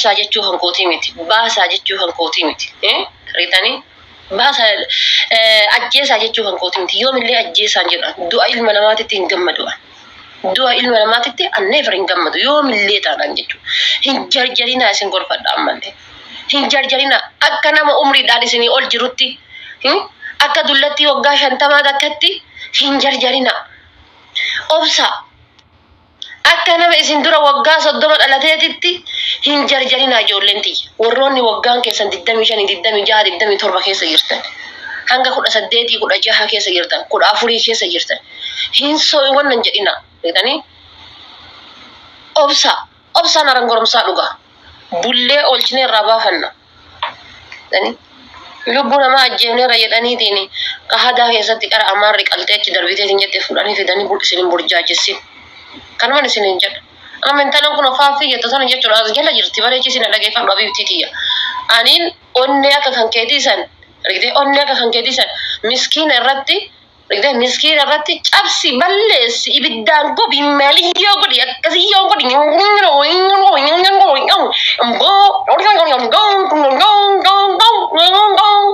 Baasaa jechuu kan kootii miti. Baasaa jechuu kan kootii miti. Riitanii? Baasaa ajjeesaa jechuu kan kootii miti. Yoomillee ajjeesaan jedha. Du'a ilma namaatitti hin gammadu. Du'a ilma namaatitti an never hin gammadu. Yoomillee taanaan jechuudha. Hin jarjarinaa, isin gorfadha ammallee. Hin jarjarinaa. Akka nama umriidhaan isinii ol jirutti, akka dullattii waggaa 50 takkatti hin jarjarinaa. Obsaa. Akka nama isin dura waggaa 30 dhalateetitti hin jarjarinaa, ijoolleen tiyya. Warroonni waggaan keessan 25, 26, 27 keessa jirtan. Hanga 18, 16 keessa jirtan, 14 keessa jirtan. Hin wannan jedhinaa. Beektanii? Obsaa. Obsaan arangoromsaa dhugaa. Bullee oolchinee irraa baafanna. Beektanii? Lubbuu namaa ajjeefneerra jedhaniitiin hadaa keessatti qara amaarri qaltee achi darbiteetiin jette fudhanii fidanii isin hin burjaajessin. Kanuman isin hin jedhu. Amma intalan kun ofaaffii jettu sana jechuudha, as jala jirti, bareechi isin dhageeffadhu, abiibtii tiyya. Aniin onnee akka kan keetii san argitee, onnee akka kan keetii san miskiina irratti argitee, miskiina irratti cabsi, balleessi, ibiddaan gubi, maaliyyoo godhi, akkasiyyoo godhi,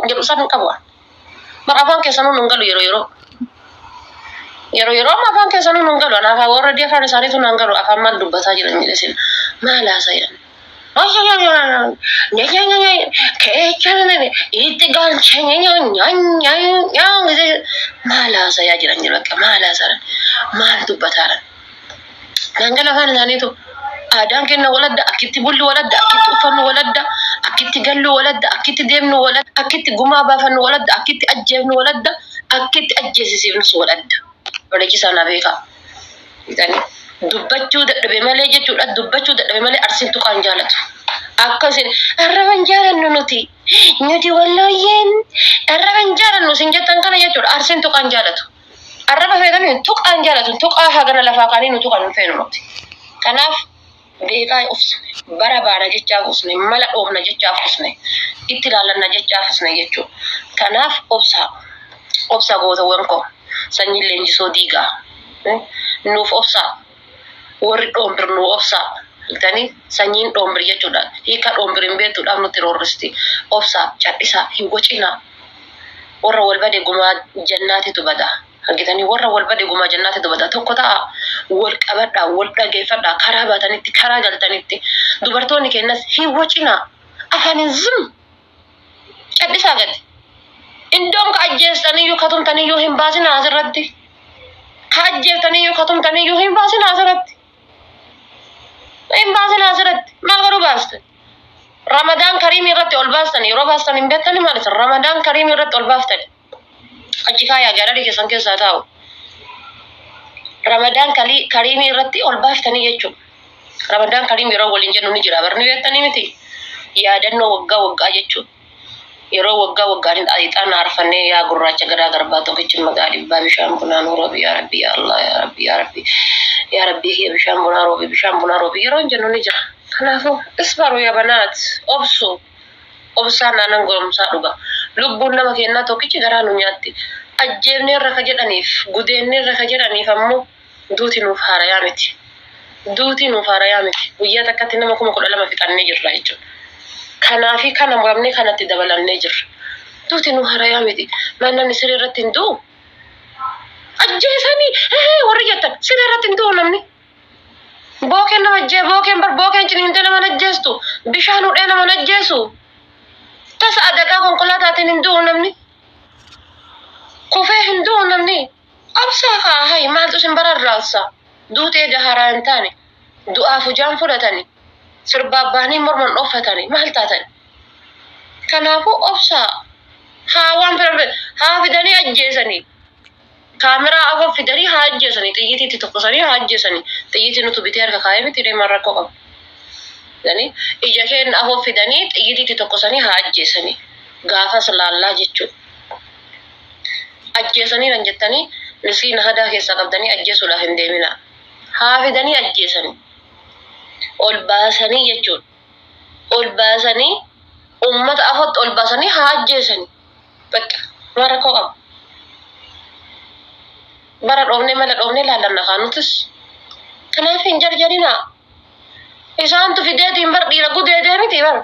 jedhu san qabu. Bara afaan keessanuu nun galu yeroo yeroo. Yeroo yeroo amma afaan keessanuu nun galu. Anaaf warra afaan isaaniitu nan galu. Afaan maal dubbataa jiran jedhe sin maal haasayan? Itti galche maal haasayaa jiran jedhu, akka maal haasayan, maal dubbataaran? Nan gala afaan isaaniitu. Aadaan kenna waladda, akkitti bullu waladda, akkitti uffannu waladda, akkitti gallu waladda, akkitti deemnu waladda, akkitti gumaa baafannu waladda, akkitti ajjeefnu waladda, akkitti ajjeesisiifnus waladda. Bareechisaa na beekaa. Dubbachuu dadhabe malee jechuudha, dubbachuu dadhabe malee Arsiin tuqaan jaalatu. Akka isin arraban jaalannu nuti. Nuti wallooyyeen arraban jaalannu isin jettan kana jechuudha, Arsiin tuqaan jaalatu. Arraba feetanii tuqaan jaalatu, tuqaa hagana lafaa kaanii nu tuqan hin feenu nuti. Kanaaf beekaa ufsne, bara baana jechaaf usne, mala dhoofna jechaaf usne, itti ilaallanna jechaaf usne jechuudha. Kanaaf obsaa, obsaa gootawwan koo, sanyiin leenjisoo diigaa. Nuuf obsaa, warri dhoombir nuu obsaa. Iltanii sanyiin dhoombir jechuudha. Hiika dhoombir hin beektuudhaaf nutti roorristi. Obsaa, cadhisaa, hin wacinaa. Warra wal bade gumaa jannaatitu bada. Argitanii, warra wal bade gumaa jannaatitu bada. Tokko ta'a, wal qabadhaa, wal dhageeffadhaa, karaa baatanitti, karaa galtanitti. Dubartoonni keenyas hin wacinaa. Afaaniin zum cadhisaa gadi. Indoom ka ajjeestaniyyuu katumtaniyyuu hin baasinaa asirratti. Ka ajjeeftaniyyuu katumtaniyyuu hin baasinaa asirratti. Hin baasinaa asirratti. Maal godhuu baaste? Ramadaan kariimii irratti ol baastan, yeroo baastan hin beektani maal isin Ramadaan kariimii irratti ol baaftani. Achi kaayaa, gallery keessan keessaa taa'u. Ramadaan kariimii irratti ol baaftanii jechuudha. Ramadaan kariim yeroo waliin jennu ni jira. Barni beektanii miti. Yaadannoo waggaa waggaa jechuudha. Yeroo waggaa waggaan ixaan aarfannee, yaa gurraacha gadaa garbaa tokkichi maqaa dhibbaa, bishaan bunaa nuu roobi, yaa Rabbi, yaa Allah, yaa Rabbi, yaa Rabbi, yaa Rabbi kiyya, bishaan bunaa roobi, bishaan bunaa roobi yeroo jennu ni jira. Kanaafuu اصبروا يا بنات, obsu, obsaan aanan goromsaa dhuga. Lubbuun nama kennaa tokkichi garaa nu nyaatti. Ajjeefneerra ka jedhaniif, gudeenneerra ka jedhaniif ammoo duuti nuuf haarayaa miti. Duuti nuuf haarayaa miti. Guyyaa takkatti nama 12,000 fixannee jirra jechuudha. Kanaafi kana muramnee kanatti dabalamnee jirra. Duuti nu haarayaa miti. Maal, namni siree irratti hin du'u? Ajjeesanii warri jettan, siree irratti hin du'u namni. Bookeen nama ajjee, bookeen bar bookeen ciniintee nama ajjeestu, bishaan hudhee nama ajjeesu. Tasa adagaa konkolaataatiin hin du'u namni. Kufee hin du'u namni. Obsaa kaa hayi, maaltu isin bararraasa? Duuti eega haaraa hin taane. Du'aaf hujaan fudhatani. Sirbaa bahanii morman dhooffatani. Maal taatani? Kanaafuu obsaa. Haa waan fedhan haa fidanii ajjeesanii. Kaameraa afur fidanii haa ajjeesanii. Xiyyiitiitti tokkosanii haa ajjeesanii. Xiyyiitii nutu bitee harka kaayee miti deemaan rakkoo qabu. Fidanii ija keenya afur fidanii xiyyiitiitti tokkosanii haa ajjeesanii. Gaafas laallaa jechuudha. Ajjeesanii kan jettanii miskiina hadaa keessaa qabdanii ajjeesuudhaaf hin deeminaa. Haa fidanii ajjeesanii. Ol baasanii jechuudha. Ol baasanii uummata afotti ol baasanii haa ajjeesanii. Bakka maal rakkoo qaba? Bara dhoofnee mala dhoofnee laallanna kaa nutis. Kanaaf hin jarjarinaa. Isaantu fideetiin bar dhiira gudeedee. miti bara.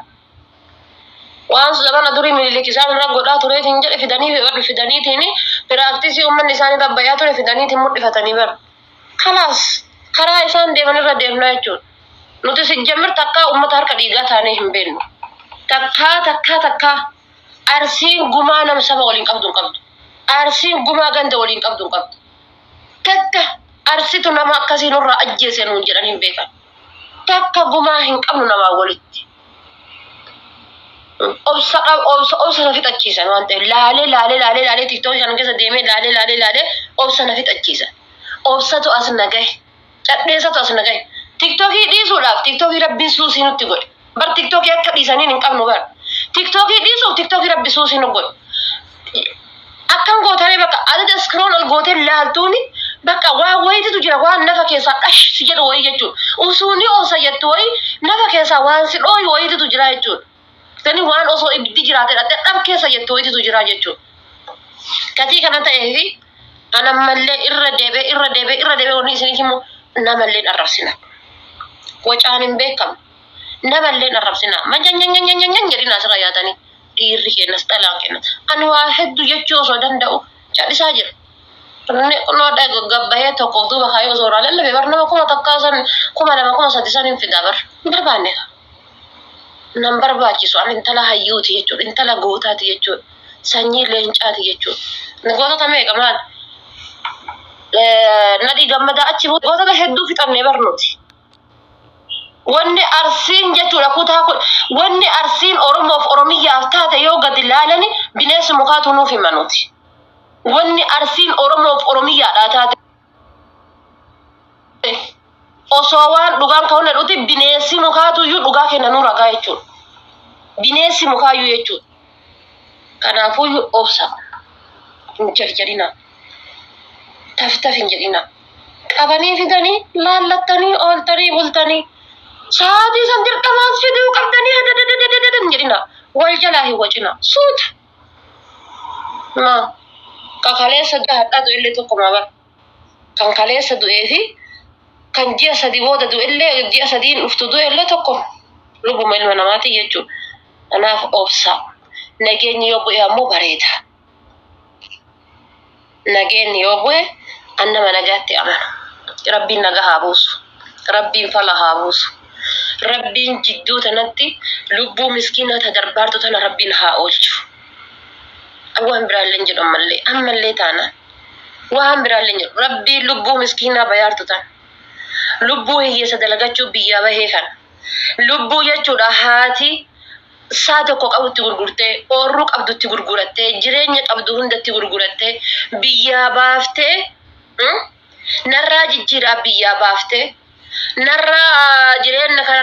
Waan zamana durii Minilik isaan irra godhaa tureetiin jedhe fidanii fidaniitiin practice uummanni isaanii rabbayaa ture fidaniitiin mul'ifatanii bara. Kalaas, karaa isaan deeman irra deemnaa jechuudha. Nuti sijjamir takkaa uummata harka dhiigaa taanee hin beeknu. Takkaa takkaa takkaa Arsiin gumaa nama saba waliin qabdu hin qabdu. Arsiin gumaa ganda waliin qabdu hin qabdu. Takka Arsitu nama akkasii nurraa ajjeese nuun jedhanii hin beekan. Takka gumaa hin qabnu namaa walitti. Obsa obsa obsa na fixachiisan waan ta'eef, laalee laalee laalee laalee, TikTokii kana keessa deemee laalee laalee laalee, obsa na fixachiisan. Obsatu as na gahe. Cadheessatu as na gahe. TikTokii dhiisuudhaaf TikTokii Rabbiin suusii nutti godhe. Bar TikTokii akka dhiisaniin hin qabnu bar. TikTokii dhiisuuf TikTokii Rabbi suusii nu godhe. Akkam gootanii bakka adada scroll ol gootee laaltuuni bakka waan wayititu jira, waan nafa keessaa dhash si jedhu wayii jechuudha. Usuuni obsa jettu wayii nafa keessaa waan si dhooyu wayititu jira jechuudha. Tani waan osoo ibiddi jiraate dhattee dhab keessa jettu wayititu jira jechuudha. Gatii kana ta'ee fi anammallee irra deebi'ee, irra deebi'ee, irra deebi'ee wanni isiniif himu, namallee hin arrabsina. Wacaan hin beekamu. Namallee hin arrabsina. Manyanyanyanyanyan jedhina asirra yaatanii. Dhiirri kennas, dhalaan kennas. Ani waa hedduu jechuu osoo danda'u callisaa jira. Inni kunoo gabbahee tokkoof duuba kaayee osoo irraa lallabe bar, nama 1000 san, 2000, 3000 san hin fidaa bar. Hin barbaanne. Nan barbaachisu. Ani intala hayyuuti jechuudha. Intala gootaati jechuudha. Sanyii leencaati jechuudha. Gootota meeqa maal? Nadhii Gammadaa achi gootota hedduu fixannee bar nuti. Wanni Arsiin jechuudha kutaa kun, wanni Arsiin Oromoof Oromiyyaaf taate yoo gadi laalani bineensi mukaatu nuuf hima nuti. Wanni Arsiin Oromoof Oromiyyaadhaa taate osoo waan dhugaan ka'uun dhuti, bineensi mukaatu iyyuu dhugaa kenna nu ragaa jechuudha. Bineensi mukaayyuu jechuudha. Kanaafuu obsa, hin jarjarina. Taf taf hin jedhina. Qabanii fidanii laallattanii ooltanii bultanii sa'aatii san dirqamaan fiduu qabdanii hadadadadadad hin jedhina. Wal jalaa hin wacina. Suuta. Ma ka kaleessa du'e hadhaa du'e illee tokkuma bara. Kan kaleessa du'ee fi kan ji'a 3 booda du'e illee, ji'a 3n dhuftu du'e illee tokkuma. Lubbuma ilma namaatii jechuudha. Kanaaf obsa. Nageenyi yoo bu'e ammoo bareeda. Nageenyi yoo bu'e, an nama nagaatti amanu. Rabbiin nagaa haa buusu. Rabbiin fala haa buusu. Rabbiin jidduu tanatti lubbuu miskiinaa ta darbaartu tana Rabbiin haa oolchu. Waan biraallee hin jedhu ammallee, ammallee taanaan. Waan biraallee hin jedhu. Rabbiin lubbuu miskiinaa bayaartu tana. Lubbuu hiyyeessa dalagachuu biyyaa bahee kana. Lubbuu jechuudha haati saa tokko qabutti gurgurtee, oorruu qabdutti gurgurattee, jireenya qabdu hundatti gurgurattee, biyyaa baaftee, narraa jijjiiraa biyyaa baaftee, narraa jireenya kana.